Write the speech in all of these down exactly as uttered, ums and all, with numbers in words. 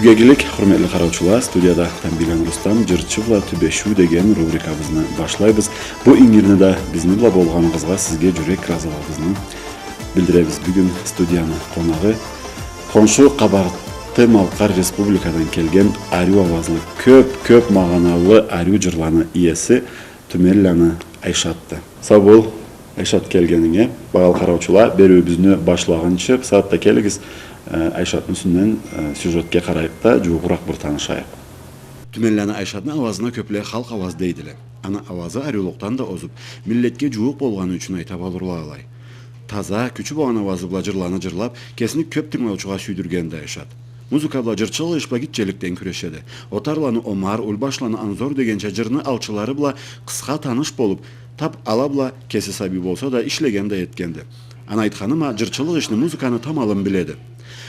Юйдегилик, хурметли къараучула, студияда Тамбийланы Рустам, «Джырчы бла тюбешиу» деген рубрикабызны башлайбыз. Бу ингирни да бизни бла болгъаныгъызгъа сизге джюрек разылыгъыбызны билдиребиз. Бюгюн студияны къонагъы Хоншу Къабарты-Малкъар Республикадан келген ариу ауазлы, кёп, кёп магъаналы ариу джырланы иеси Тюменланы Айшатды. Сау бол, Айшат, келгенинге. Багъалы къараучула, бериуюбюзню башлагъынчы, бусагъатда келигиз, э, Айшатны юсюнден, э, сюжетге къарайыкъ да, джууукъуракъ бир танышайыкъ. Тюменланы Айшатны ауазына кёпле халкъ ауаз дейдиле. Аны ауазы ариулукъдан да озуб, миллетге джууукъ болгъаны ючюн айтаб алурла алай. Таза, кючю болгъан ауазы бла джырланы джырлаб, кесин кёп тынгылаучугъа сюйдюргенди Айшат. Музыка бла, джырчылыкъ иш бла гитчеликден кюрешеди. «Отарланы Омар», «Улбашланы Анзор» дегенча джырны алчылары бла къысха таныш болуб, таб ала бла кеси сабий болса да, ишлеген да этгенди. Аны айтханыма, джырчылыкъ ишни, музыканы тамалын биледи.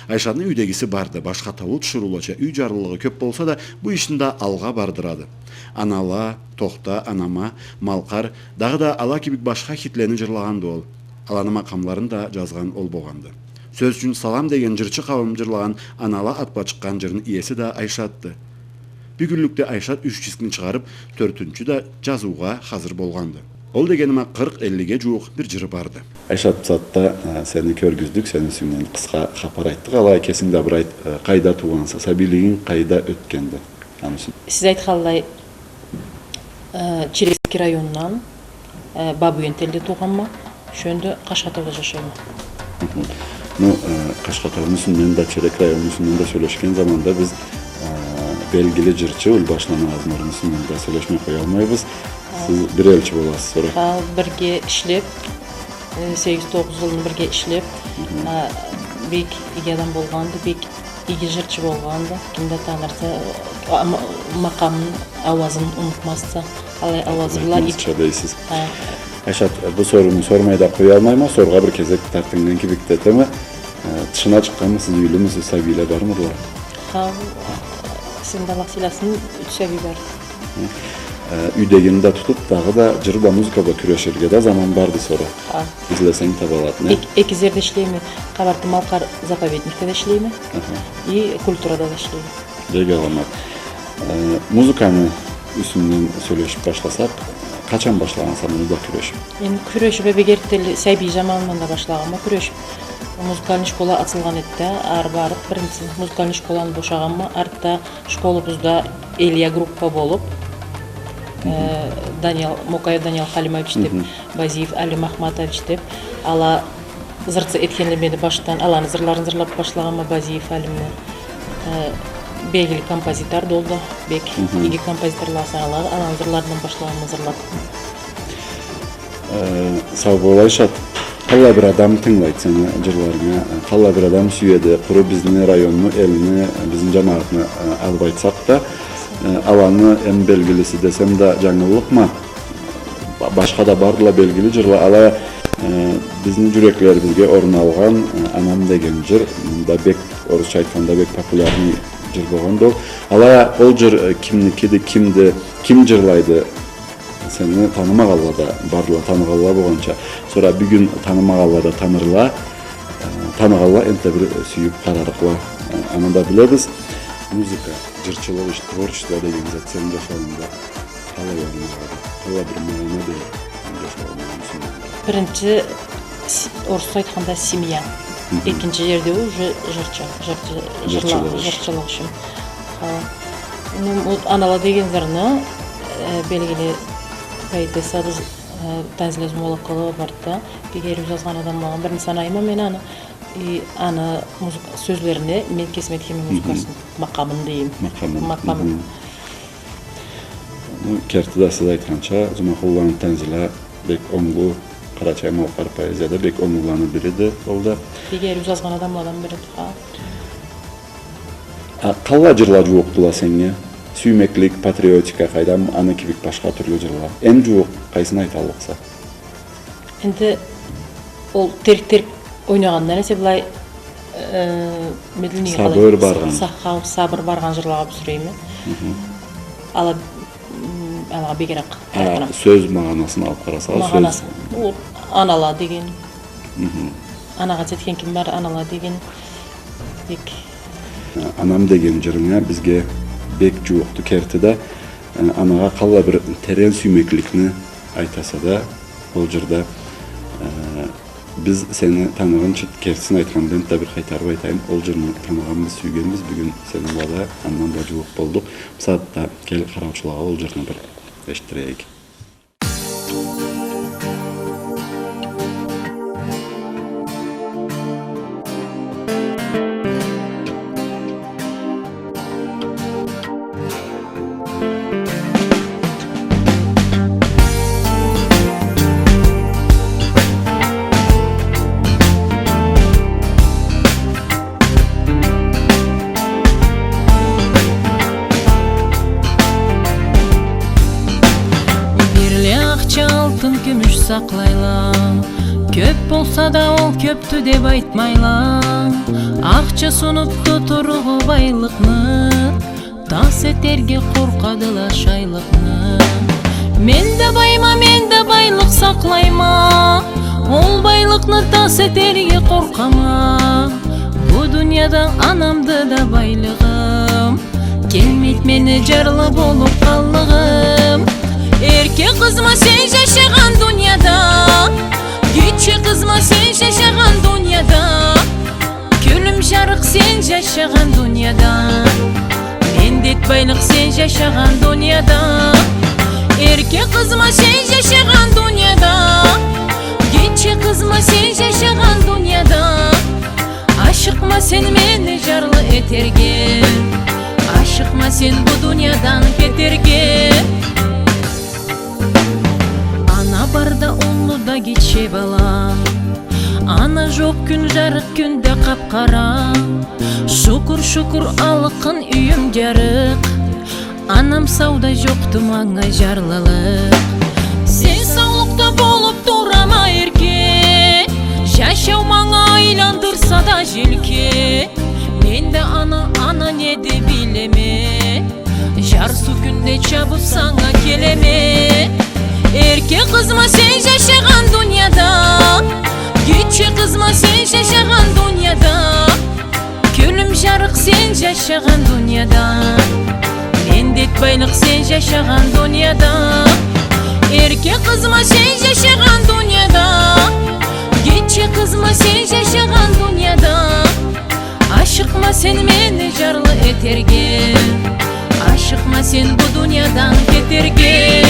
Айшатны юйдегиси барды, башха таулу тиширыулача юй джарлылыгъы кёп болса да, бу ишни да алгъа бардырады. «Анала», «Тохта, анама», «Малкъар», дагъыда ала кибик башха хитлени джырлагъанды ол. Аланы макъамларын да джазгъан ол болгъанды. Сёз ючюн, «Салам» деген джырчы къауум джырлагъан «Анала» ат бла чыкъгъан джырны иеси да Айшатды. Бюгюнлюкде Айшат юч дискни чыгъарыб, тёртюнчю да джазыугъа хазыр болгъанды. Ол дегениме къыркъ-эллиге джууукъ бир джыры барды. Айшат, бусагъатда, э, сени кёргюздюк, сени юсюнгден къысха хапар айтдыкъ. Алай кесинг да бир айт, э, къайда туугъанса, сабийлигинг къайда ётгенди? Аны ючюн. Сиз айтханлай, э, Чилезский райондан, э, Бабуентелде туугъанма, шёндю Къашхатауда джашайма. Хы-хы. Ну, э, Къашхатауну юсюнден да, Терек районуну юсюнден да сёлешген заманда биз, э, белгили джырчы Улбашланы Анзорну юсюнден да сёлешмей къоялмайбыз. Хы. Сиз бир элчи боласыз сора. Хы, бирге ишлеб, э, сегиз-тогъуз джылны бирге ишлеб, хы-хы, э, бек иги адам болгъанды, бек иги джырчы болгъанды. Ким да танырса, а, ма-, макъамын, ауазын унутмазса, алай ауазы бла ик-, унутмазча дейсиз. Хы. Айшат, бу сорууну сормай да къоялмайма, соргъа бир кезек тартыннган кибик да этеме. Э, тышына чыкъгъанмысыз, юйлюмюсюз, сабийле бармыдыла? Хы, сизни да Аллах сыйласын, юч сабий бар. Э, юйдегини да тутуб, дагъыда джыр бла, музыка бла кюреширге да заман барды сора. Хы. Излесенг, табалады, не? Эк-, эки джерде ишлейме. Къабарты-Малкъар заповедникде да ишлейме. Аха. И культурада да ишлейме. Бек аламат. Э, музыканы юсюнден сёлешиб башласакъ, къачан башлагъанса муну бла кюрешиб? Мен кюрешиб бек эртденли, сабий заманымдан да башлагъанма кюрешиб. Музыкальный школа ачылгъан эди да, ары барыб, биринчи музыкальный школаны бошагъанма, артда школабызда «Элия» группа болуб, э, Даниял, Мокаев Даниял Халимович деб, Базиев Алим Ахматович деб, ала джырчы этгенле мени башдан, аланы джырларын джырлаб башлагъанма, Базиев Алимни. Э, белгили композитор да ол да, бек иги композиторлагъа саналады, аланы джырларындан башлагъанма джырлаб. Э, сау бол, Айшат. Къаллай бир адам тынгылайды сени джырларынгы, къаллай бир адам сюеди. Къуру бизни районну, элни, бизни джамагъатны, э, алыб айтсакъ да, э, аланы эм белгилиси десем да джангыллыкъма. Ба-, башха да бардыла белгили джырла. Алай, э, бизни джюреклерибизге орун алгъан, э, «Анам» деген джыр, мында бек, орусча айтханда, бек популярный джыр болгъанды ол. Алай, ол джыр, э, кимникиди, кимди, ким джырлайды? Сени танымагъанла да бардыла, таныгъанла болгъанча. Сора бюгюн танымагъанла да танырла, э, таныгъанла энтда бир сюйюб къарарыкъла. Э, аны да билебиз. Музыка, джырчылыкъ иш, творчество деген зат сени джашауунга къалай орун алады? Къалай бир магъана береди сени джашауунга? Биринчи, с-, орусча айтханда, семья. Экинчи джерде уже джырчы, джырчы, джырлыкъ ишим. Хы. Ну, вот «Анала» деген джырны, э, белгили поэтессабыз, э, Танзиля Зумалакъылова барды да, бек ариу джазгъан адам болгъан, биринчи санайма мен аны. И аны музыка, сёзлерине мен кесим этгенме музыкасын, макъамын дейим. Макъамын. Макъамын. Ну, керти да сиз айтханча, Зумакъулланы Танзиля бек онглу, къарачай-малкъар поэзияда бек онглуланы бириди ол да. Бек ариу джазгъан адамладан бириди, хы. А, къаллай джырла джууукъдула сеннге? Сюймеклик, патриотика, къайдам, аны кибик башха тюрлю джырла. Эм джууукъ къайсын айталлыкъса? Энди ол терк-терк ойнагъандан эсе былай, э, медленный къалай, сабыр баргъан. Са-, са-, сабыр баргъан джырлагъа бюсюрейме. Ала, м, алагъа бегирек къарайма. Сёз магъанасын алыб къарасагъыз, сёз. Магъанасы. Ол «Анала» деген. Анагъа джетген ким бар, «Анала» деген. Бек. Э, «Анам» деген жырынга бизге бек жууукъду керти да, э, анагъа къаллай бир терен сюймекликни айтаса да, ол жырда, э, биз сени таныгъынчы, кертисин айтханда, энтда бир къайтарып айтайым, ол жырны таныгъанбыз, сюйгенбиз, бюгюн сени бла да андан да жууукъ болдукъ. Бусагъатда кел, къараучулагъа ол жырны бир эшитдирейик. Бирли ахча, алтын, кюмюш сакълайла. Кёп болса да, ол кёпдю деп айтмайла. Ахча сунуп къутуругъу байлыкъны, тас этерге къоркъадыла шайлыкъны. Мен да байма, мен да байлыкъ сакълайма. Ол байлыкъны тас этерге къоркъама. Бу дунияда анамды да байлыгъым. Келмейд мени жарлы болуп къаллыгъым. Эрке къызма сен жашагъан дунияда, гитче къызма сен жашагъан дунияда. Кёлюм жарыкъ сен жашагъан дунияда. Мен дед байлыкъ сен жашагъан дунияда. Эрке къызма сен жашагъан дунияда. Гитче къызма сен жашагъан дунияда. Ашыкъма сен мени жарлы этерге. Ашыкъма сен бу дуниядан кетерге. Ана барда уллу да, гитче бала. Ана жокъ кюн жарыкъ, кюн да къап-къара. Шукур, шукур, алыкъын, юйюм жарыкъ. Анам сау да, жокъду манга жарлылыкъ. Сен саулукъда болуп турама, эрке. Жашау манга айландырса да желке. Мен да ана, ана неди билеме. Жарсыу кюнде чабып санга келеме. Эрке къызма сен жашагъан дунияда. Гитче къызма сен жашагъан дунияда. Кёлюм жарыкъ сен жашагъан дунияда. Мен дед байлыкъ сен жашагъан дунияда. Эрке къызма сен жашагъан дунияда. Гитче къызма сен жашагъан дунияда. Ашыкъма сен мени жарлы этерге. Ашыкъма сен бу дуниядан кетерге.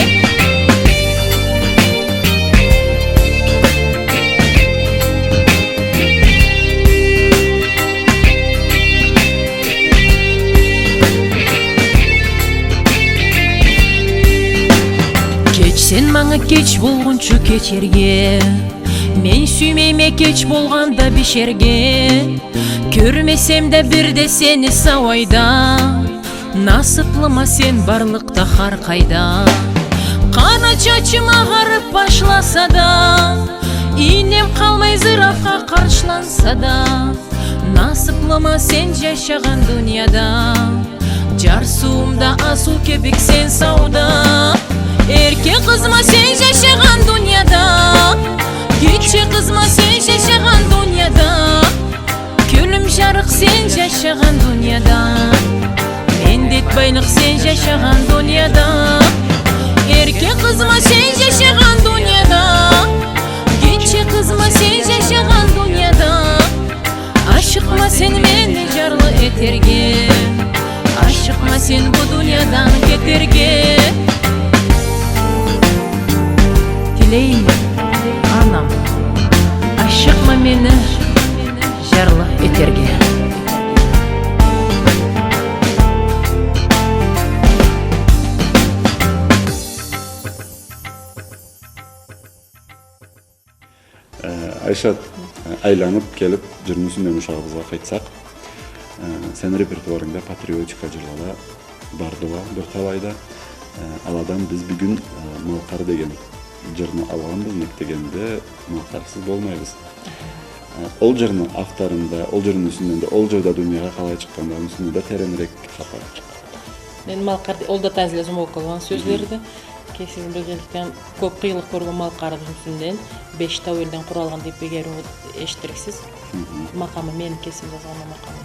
Кеч сен манга кеч болгъунчу кечерге. Мен сюймейме кеч болгъанда бишерге. Кёрмесем да бир да сени сау айда. Насыплыма сен барлыкъда, хар къайда. Къара чачым агъарып башласа да, ийнем къалмай зырафха къаршыланса да. Насыплыма сен жашагъан дунияда. Жарсыуумда асыу кибик сен сауда. Эрке къызма сен жашагъан дунияда. Гитче къызма сен жашагъан дунияда. Кёлюм жарыкъ сен жашагъан дунияда. Мен дед байлыкъ сен жашагъан дунияда. Эрке къызма сен жашагъан дунияда. Гитче къызма сен жашагъан дунияда. Ашыкъма сен мени жарлы этерге. Ашыкъма сен бу дуниядан кетерге. Тилейме, анам, ашыкъма мени жарлы этерге. Э, Айшат, э, айланып келип, жырны юсюнден ушагъыбызгъа къайтсакъ, э, сени репертуарынгда патриотика жырла да бардыла бир талайда. Э, аладан биз бюгюн, э, «Малкъар» деген жырны алгъанбыз, нек дегенде малкъарсыз болмайбыз. Э, ол жырны авторун да, ол жырны юсюнден да, ол жыр да дуниягъа къалай чыкъгъанын да, аны юсюнден да теренирек хапар. Мен «Малкъар» де-, ол да тазы эле Зумрукъ Алгъан сёзлериди. Кесигиз билгенликден, кёп къыйынлыкъ кёрген малкъарыбызны юсюнден, беш тау элден къуралгъан деп бегерин эшитдириксиз. Хы-хы. Макъамы, мен кесим жазгъан макъамы.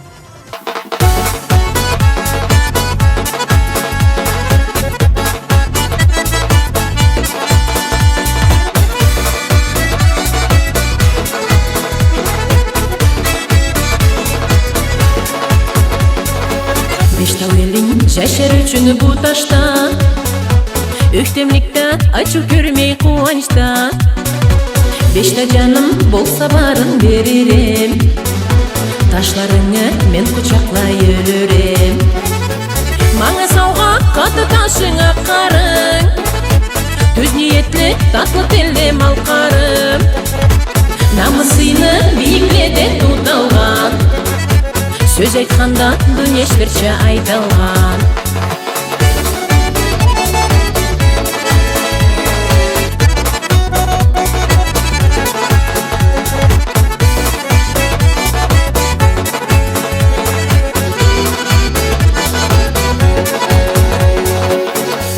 Жашар ючюн бу ташда, ёхтемликде, ачыу кёрмей къууанчда. Беш да жаным болса, барын берирем. Ташларынгы мен къучакълай ёлюрем. Манга саугъа къаты ташынг, акъ къарынг. Тюз ниетли, татлы тилли малкъарым. Намысыйны бийикледе туталгъан. Сёз айтханда, дунешдирча айталгъан.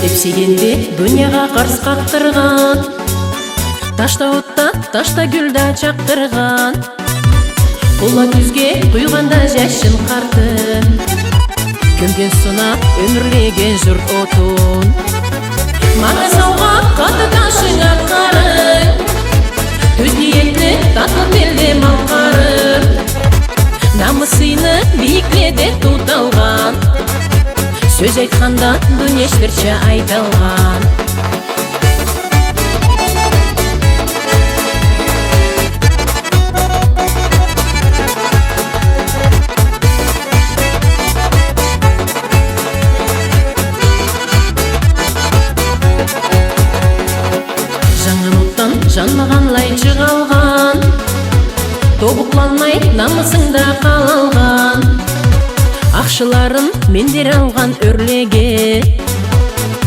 Эпсегенде дуниягъа къарс къакъдыргъан, ташда от да, ташда гюл да чакъдыргъан. Къулла тюзге къуйгъанда жашын, къартын, кёмген сууна ёмюрлеген журт отун. Манга саугъа къаты ташынг, акъ къарынг. Тюз ниетли, татлы тилли малкъарым. Намысыйны бийикледе туталгъан. Сёз айтханда, дунешдирча айталгъан. Жаннган отдан жанмагъанлай чыгъалгъан, тобукъланмай намысынгда къалалгъан. Ахшыларын мендир алгъан ёрлеге,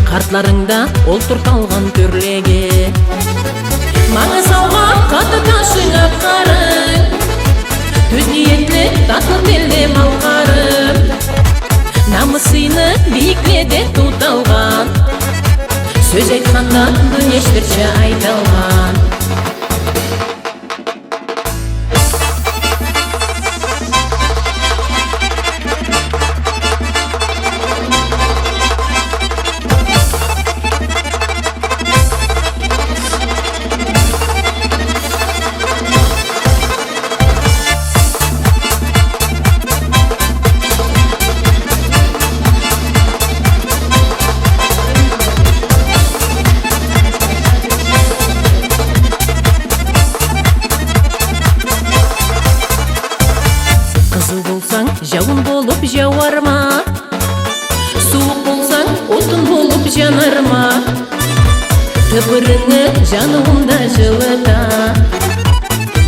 къартларынгда олтурталгъан тёрлеге. Манга саугъа къаты ташынг, акъ къарынг. Тюз ниетли, татлы тилли малкъарым. Намысыйны бийикледе туталгъан. Сёз айтханда, дунешдирча айталгъан. Къызыу болсанг, жауун болуп жауарма, сууукъ болсанг, отун болуп жанарма. Тыпырынгы жаныуумда жылыта,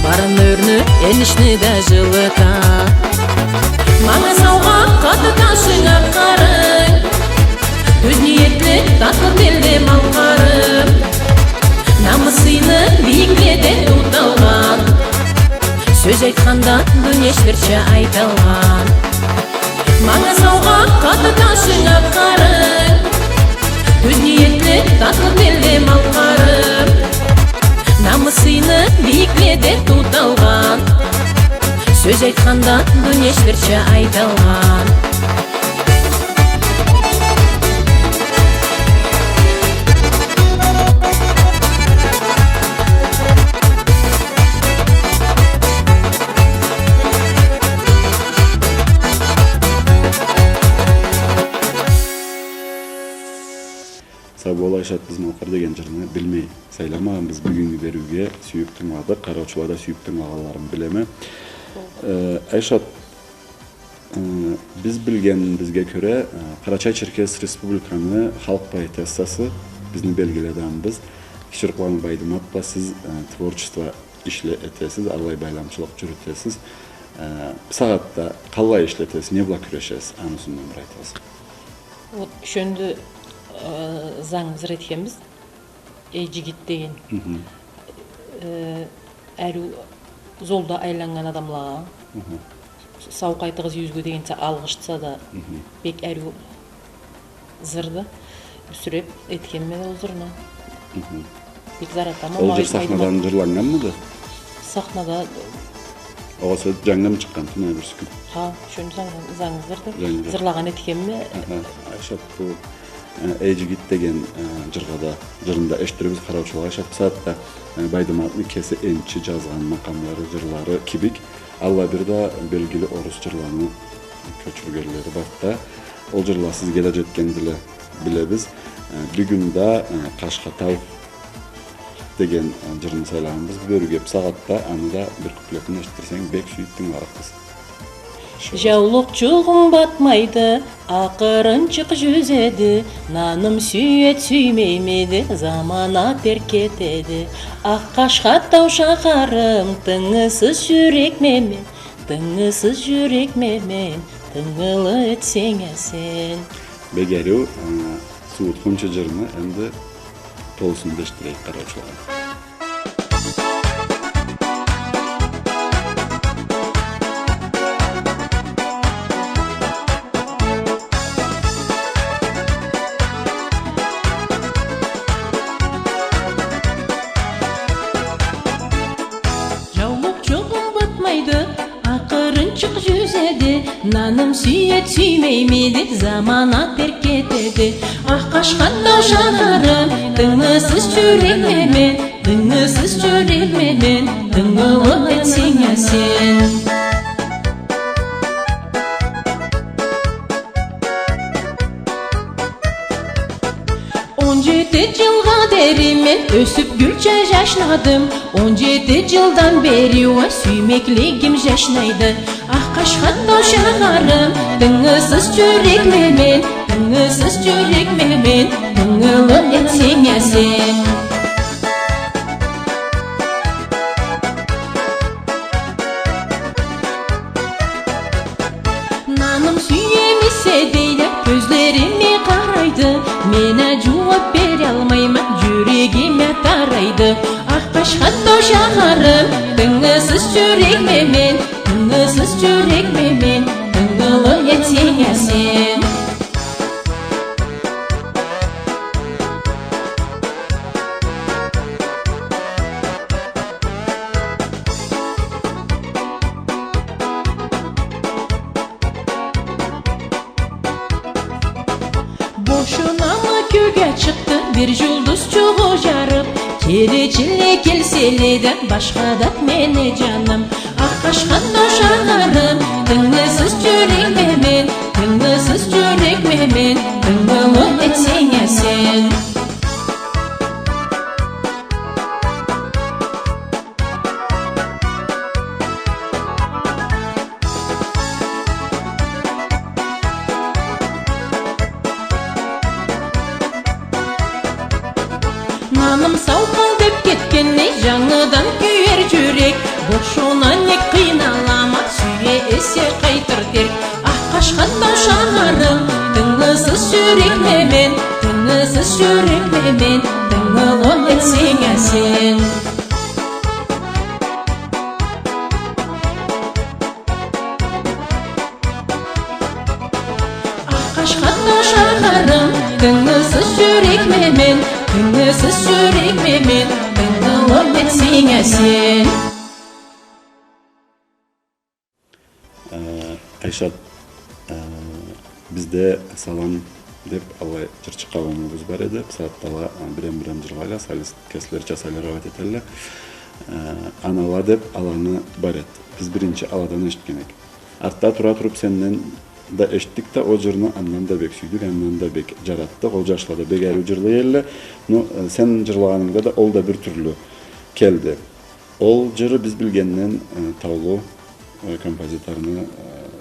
барын ёрню, энишни да жылыта. Манга саугъа къаты ташынг, акъ къарынг. Тюз ниетли, татлы тилли малкъарым. Намысыйны бийикледе туталгъан. Сёз айтханда, дунешдирча айталгъан. Манга саугъа къаты ташынг, акъ къарынг. Тюз ниетли, татлы тилли малкъарым. Намысыйны бийикледе туталгъан. Сёз айтханда, дунешдирча айталгъан. Сау бол, Айшат, биз «Малкъар» деген жырны билмей сайламагъанбыз бюгюннгю бериуге, сюйюп тынгыладыкъ, къараучула да сюйюп тынгылагъанларын билеме. Э, Айшат, э, биз билгенибизге кёре, э, Къарачай-Черкес Республиканы халкъ поэтессасы, бизни белгили адамыбыз Кичирыкъланы Байдымат бла сиз, э, творчество ишле этесиз, аллай байламчылыкъ жюрютесиз. Э, бусагъатда къаллай ишле этесиз, не бла кюрешесиз, аны юсюнден бир айтыгъыз. Вот, шёндю, э, зангы зыр этгенбиз. «Эй, жигит» деген. Мгм. Э, ариу золда айланнган адамлагъа. Мгм. Сау къайтыгъыз юйюгюзге дегенча алгъышса да, мгм, бек ариу зырды. Бюсюреп этгенме ол зырны. Мгм. Бек жаратама. Ол жыр сахнадан жырланнганмыды? Сахнада. Огъесе жангымы чыкъгъан тюнебюрсю кюн? Хау, шёндю зангы, зангы зырды. Жангы. Зырлагъан этгенме. Аха, Айшат, бу, э, «Эй, жигит» деген, э, жыргъа да, жырны да эшитдиребиз къараучулагъа, Айшат. Бусагъатда, э, Байдыматны кеси энчи жазгъан макъамлары, жырлары кибик, аллай бир да белгили орус жырланы кёчюргенлери барды да. Ол джырла сизге да джетгендиле, билебиз. Э, бюгюн да, э, «Къашха тау» деген, э, джырны сайлагъанбыз. Бир кёп сагъатда аны да бир куплетин эшитдирсенг, бек сюйюп тынгыларыкъбыз. Джаулукъчугъум батмайды, акъырынчыкъ джюзеди, наным сюеди, сюймеймиди, замана терк этеди. Ах Къашха тау шахарым, тынгысыз джюрекме мен, тынгысыз джюрекме мен, тынгылы этсенг а сен. Бек ариу, э, сууутхунчу джырны энди толусун да эшитдирейик къараучулагъа. Джаулукъчугъум батмайды, акъырынчыкъ джюзеди, наным сюеди, сюймеймиди, замана терк этеди. Ах Къашха тау шахарым, тынгысыз джюрекме мен, тынгысыз джюрекме мен, тынгылы этсенг а сен. Он джети джылгъа дери мен ёсюп гюлча джашнадым. Он джети джылдан бери уа сюймеклигим джашнайды. Ах Къашха тау шахарым, тынгысыз джюрекме мен, тынгысыз джюрекме мен, тынгылы этсенг а сен. Наным сюемисе дейле, кёзлериме къарайды. Мен а джууап бералмайма, джюрегим а тарайды. Ах Къашха тау шахарым, тынгысыз джюрекме мен, тынгысыз джюрекме мен, тынгылы этсенг а сен. Бошунамы кёге чыкъды бир джулдузчугъу джарып? Келечиле келселе да, башха да мени джаным. Ах Къашха тау шахарым, тынгысыз джюрекме мен, тынгысыз джюрекме мен, тынгылы этсенг а сен. Наным сау къал деп кетгенди, джангыдан кюер джюрек. Бошуна нек къыйналама, сюе эсе къайтыр терк. Ах Къашха тау шахарым, тынгысыз джюрекме мен, тынгысыз джюрекме мен, тынгылы этсенг а сен. Ах Къашха тау шахарым, тынгысыз джюрекме мен, тынгысыз джюрекме мен, тынгылы этсенг а сен. Э, Айшат, э, бизде «Салам» деп аллай джырчы къауумубуз бар эди. Бусагъатда ала, э, бирем-бирем джырлайла, солист кеслерича солировать этелле. Э, «Анала» деп аланы бар эди. Биз биринчи аладан эшитген эдик. Артда тура туруп сенден да эшитдик да, ол джырны андан да бек сюйдюк, андан да бек джаратдыкъ. Ол джашла да бек ариу джырлай элле. Ну, э, сен джырлагъанынгда да ол да бир тюрлю келди. Ол джыры биз билгенден, э, таулу, э, композиторну, э,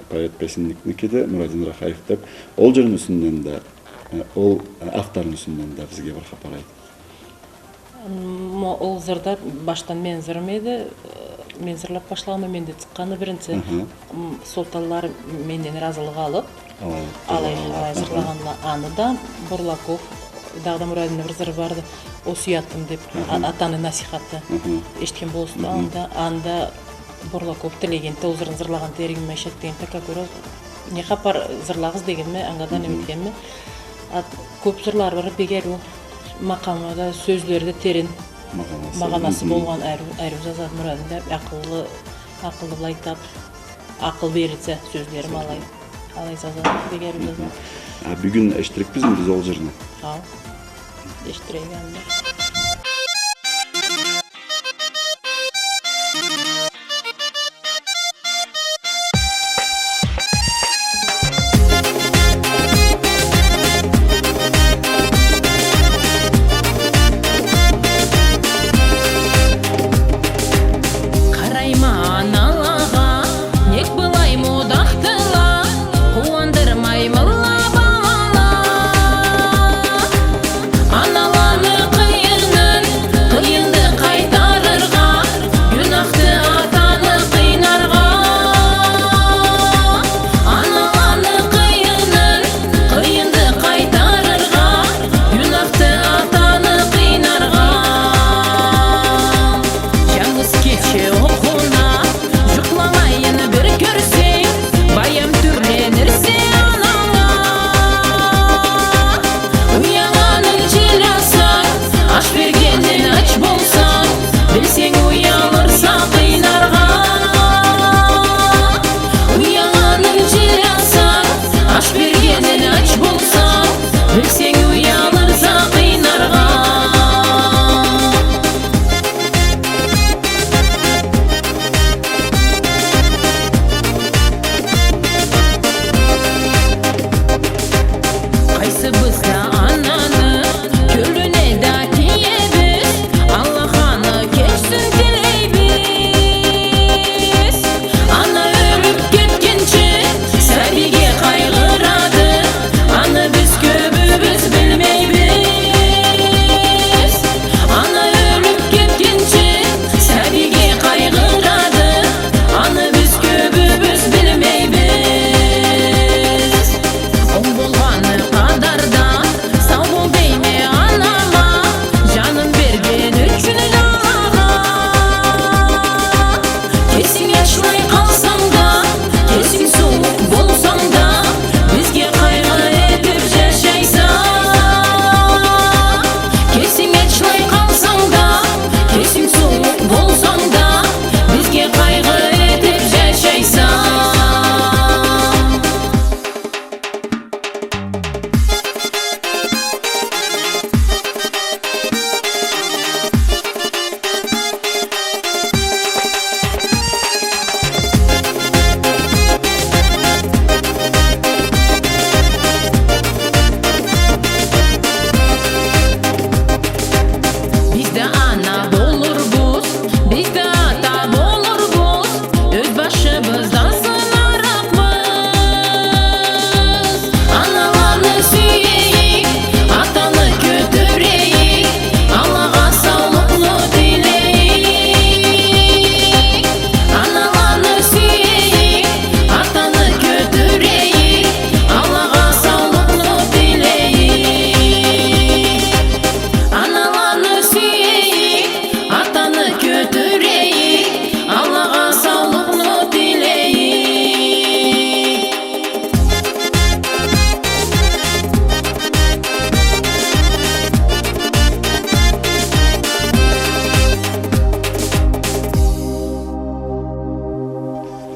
поэт Бесинникники эди, Нурадин Рахаев деп. Ол джырны юсюнден да, э, ол, э, авторну юсюнден да бизге бир хапар айт. М, ол зырда башдан мени зырым эди, э, мен зырлап башлагъанма, менде чыкъгъаны биринчи. Аха. М, солтанлары менден ыразылыкъ алып, алай, алай, алай, алай, аха, зырлагъанла. Аны да Бурлаков, дагъыда Мурадинни бир зыры барды, «Осуятым» деп, а-, аха, атаны насихаты. Аха. Эшитген болурсуз да, аха, анда, анда Бурлаков тилегенди, ол зырын зырлагъан деригиме, эшитгенди, как раз не хапар зырлагъыз дегенме, анга да неме этгенме. А, кёп зырлары бар, бек ариу, макъамы да, сёзлери да терен, магъанасы, магъанасы болгъан, ариу, ариу жазады Мурадин да, акъыллы, акъыллы былай айтып, акъыл берирча сёзлери ма алай. Алай жазады, бек ариу жазады. А бюгюн эшитдирикбизми биз ол жырны? Хау. Эшитдирейик анда.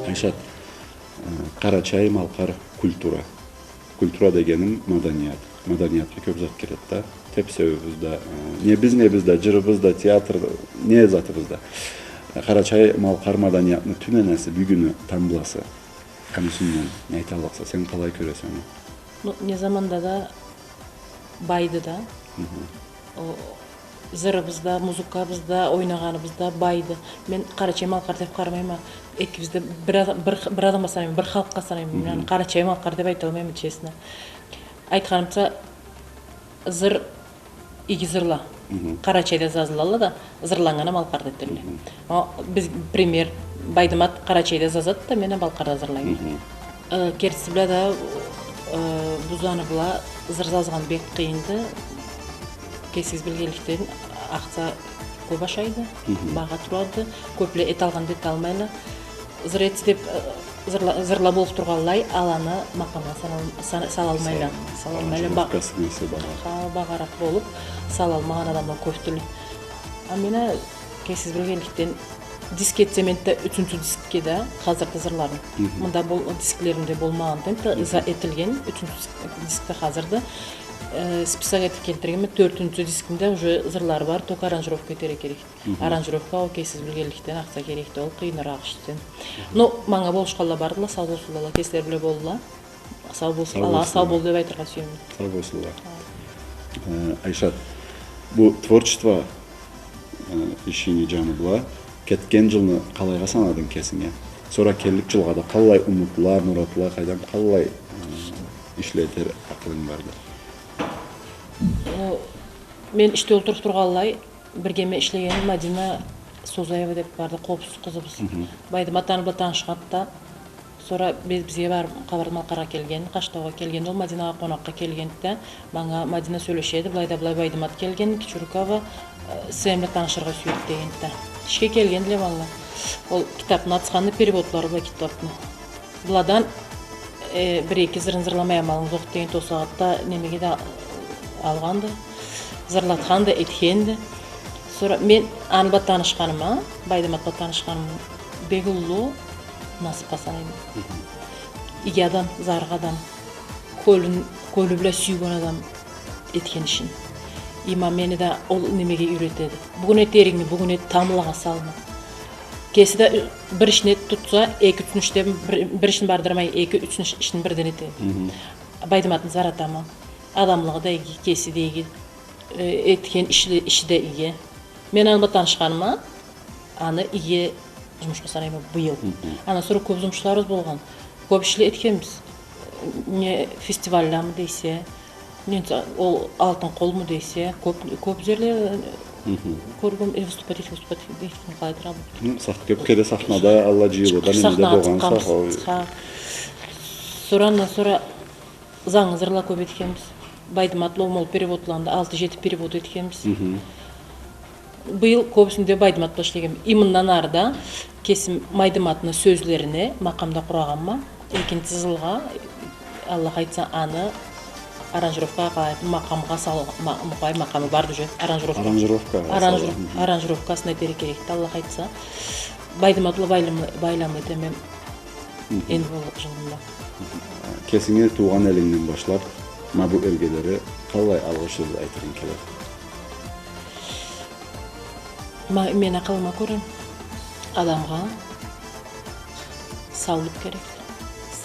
Айшат, э, къарачай-малкъар культура. Культура дегеним маданият. Маданиятха кёб зат киреди да. Тепсеуюбюз да, э, небиз, небиз да, джырыбыз да, театр да, не затыбыз да. Э, къарачай-малкъар маданиятны тюненеси, бюгюню тамбласы. Аны юсюнден не айталлыкъса, сен къалай кёресе аны? Ну, не заманда да байды да. Мгм. О, зырыбыз да, музыкабыз да, ойнагъаныбыз да байды. Мен къарачай-малкъар деб къарамайма. Экибиз да бир адам, бир, бир адамгъа санайма, бир халкъгъа санайма. Мгм. Яни, къарачай-малкъар деб айталмайма, честно. Айтханымча, зыр иги зырла. Мгм. Къарачайда зазылалла да, зырланнганы Малкъарда этелле. Мгм. О, биз, пример, Байдымат Къарачайда зазады да, мен а Малкъарда зырлайма. Мгм. Э, кертиси бла да, э, бу заны бла зыр зазгъан бек къыйынды. Кесигиз билгенликден, акъча кёб ашайды, мгм, багъа турады, кёбле эталгъан да эталмайла. Зыр этсе деб, э, зырла-, зырла болуб тургъанлай, аланы макъамгъа санал-, сан-, салалмайла. Салалмайла. Салалмайла. Ба-, аранжировкасы несе багъа. Ха, багъаракъ болуб, салалмагъан адамла кёбдюле. А мен а, кесигиз билгенликден, диск этсем энтда, ючюнчю дискге да хазырды зырларым. Мгм. Мында бол-, дисклерим да болмагъанды, энтда, мгм, за-, этилген, ючюнчю диск-, диск да хазырды. Э, список этиб келтиргенме, тёртюнчю дискимде уже зырлары бар, только аранжировка этерге керек. Мгм. Аранжировка, ол кесигиз билгенликден, акъча керекди, ол къыйыныракъ ишди. Мгм. Но манга болушханла бардыла, сау болсунла, кеслери бла болдула. Сау болсун, Аллахха сау бол деб айтыргъа сюеме. Сау болсунла. Ха. Э, Айшат, бу творчество, э, ишинги джаны бла кетген джылны къалайгъа санадынг кесинге? Сора келлик джылгъа да къаллай умутла, муратла, къайдам, къаллай, э, ишле этер акъылынг барды? О, мен ишде олтуруб тургъанлай, биргеме ишлеген Мадина Созаева деб барды, къобуз къызыбыз. Мгм. Байдымат аны бла танышханды да, сора би-, бизге барыб, Къабарты-Малкъаргъа келген, Къаштаугъа келген, ол Мадинагъа къонакъгъа келгенди да, манга Мадина сёлешеди, былайда былай Байдымат келген, Кичирюкова, э, сени бла танышыргъа сюеди дегенди да. Ишге келгендиле манга. Ол китабны ачханды, переводлары бла китабны. Быладан, э, бир-эки зырын зырламай амалынг зокъ дегенди, ол сагъатда немеге да алгъанды, зырлатханды, этгенди. Сора мен аны бла танышханыма, Байдымат бла танышханым бек уллу насыбха санайма. Мгм. Иги адам, зарыкъ адам, кёлюн-, кёлю бла сюйген адам этген ишин. Има мени да ол немеге юйретеди. Бюгюн этеригни бюгюн эт, тамблагъа салма. Кеси да, э, бир ишни тутса, эки-юч ишни бир, бир ишни бардырмай, эки-юч иш-, ишни бирден этеди. Мгм. Байдыматны заратама. Адамлыгъы да иги, кеси да иги. Э, этген иши, иши да иги. Мен аны бла танышханыма, аны иги джумушха санайма быйыл. Мгм. Андан сора кёб джумушларыбыз болгъан. Кёб ишле этгенбиз. Не фестивалламы дейсе, не ол «Алтын къолму» дейсе, кёб, кёб джерле, э, мгм, кёргенме, э, выступать этген, выступать этген, къалайдыр, а бу. Хы, сах-, кёб кере сахнада, аллай джыйылыуда, немеде болгъан сахна. Сора андан сора зангы зырла кёб этгенбиз. Байдымат бла ол переводланы да, алты-джети перевод этгенбиз. Мгм. Быйыл кёбюсюнде Байдымат бла ишлегенме. И мындан ары да кесим Байдыматны сёзлерине макъам да къурагъанма. Экинчи джылгъа, Аллах айтса, аны аранжировкагъа къалай, макъамгъа сал-, ма-, мукъай макъамы барды уже, аранжировка. Аранжировкагъа аранжиров-, салыргъа. Мгм. Аранжировкасын этерге керекди, Аллах айтса. Байдымат бла байлам-, байлам этеме. Мгм. Энди боллукъ джылымда. Кесинги туугъан элингден башлаб, ма бу элге дери къаллай алгъыш сёз айтырынг келеди? Ма-, мен акъылыма кёре, адамгъа саулукъ керекди.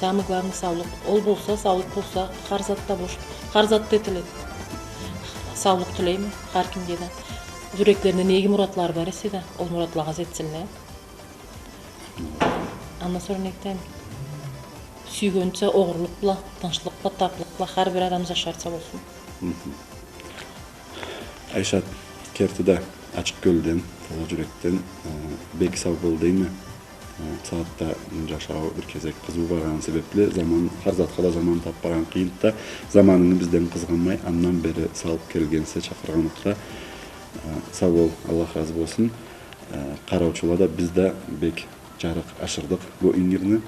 Самый главный саулукъ. Ол болса, саулукъ болса, хар зат да бош, хар зат да этиледи. Саулукъ тилейме хар кимге да. Джюреклеринде не иги муратлары бар эсе да, ол муратлагъа джетсинле. Андан сора не этейим? Сюйгенча огъурлукъ бла, тынчлыкъ бла, таблыкъ бла хар бир адам джашарча болсун. Мгм. Айшат, керти да, ачыкъ кёлден, таза джюрекден, э, бек сау бол дейме. Э, сагъатда джашау бир кесек къызыу баргъаны себебли, заман, хар затха да заман табыб баргъан къыйынды да, заманынгы бизден къызгъанмай, андан бери салыб келгенсе чакъыргъаныкъда, э, сау бол, Аллах разы болсун. Э, къараучула да, биз да бек джарыкъ ашырдыкъ бу ингирни.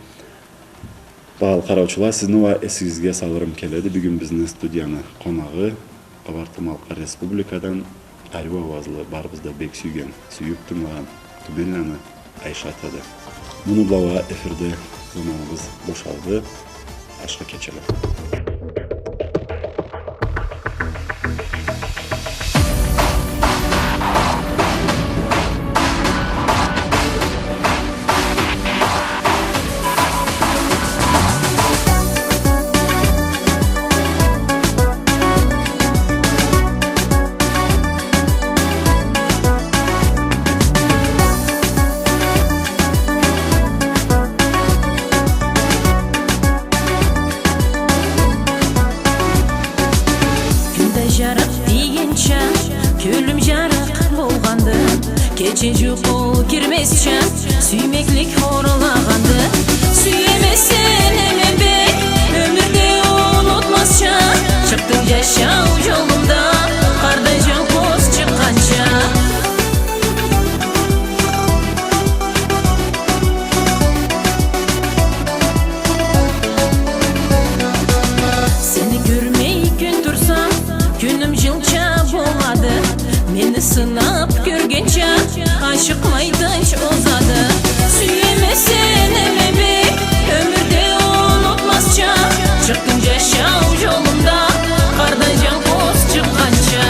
Багъалы къараучула, сизни уа эсигизге салырым келеди, бюгюн бизни студияны къонагъы, Къабарты-Малкъар Республикадан ариу ауазлы, барыбыз да бек сюйген, сюйюб тынгылагъан Тюменланы Айшат эди. Муну бла уа эфирде заманыбыз бошалды. Ашхы кечеле. Кюн да жарыкъ тийгенча, кёлюм жарыкъ болгъанды. Кече жукъу кирмезча, сюймеклик хорлагъанды. Сюеме сени мен бек, ёмюрде унутмазча. Чыкъдынг жашау жолумда, къардан жалпуз чыкъгъанча. Сени кёрмей кюн турсам, кюнюм жылча болады. Мени сынап кёргенча, ашыкъмай тынч озады. Сюеме сени мен бек, ёмюрде унутмазча. Чыкъдынг жашау жолумда, къардан жалпуз чыкъгъанча.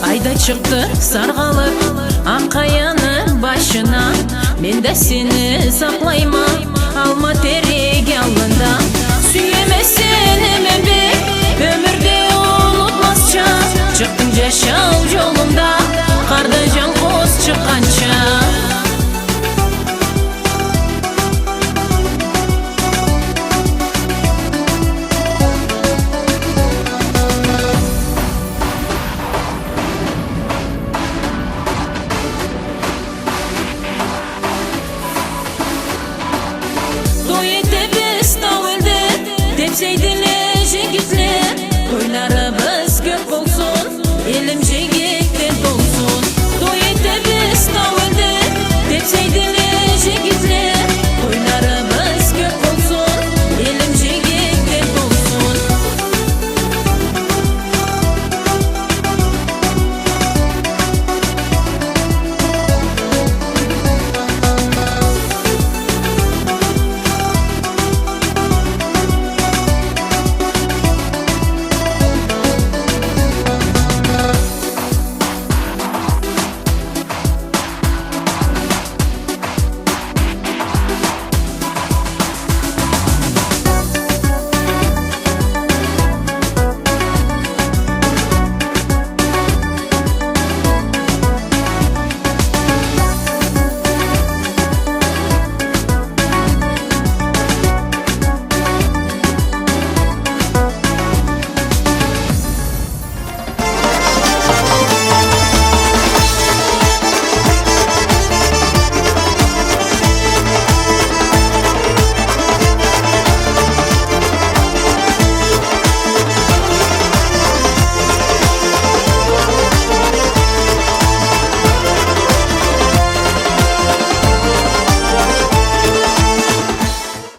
Ай да чыкъды саргъалып Акъ къаяны башына. Мен да сени сакълайма, алма терек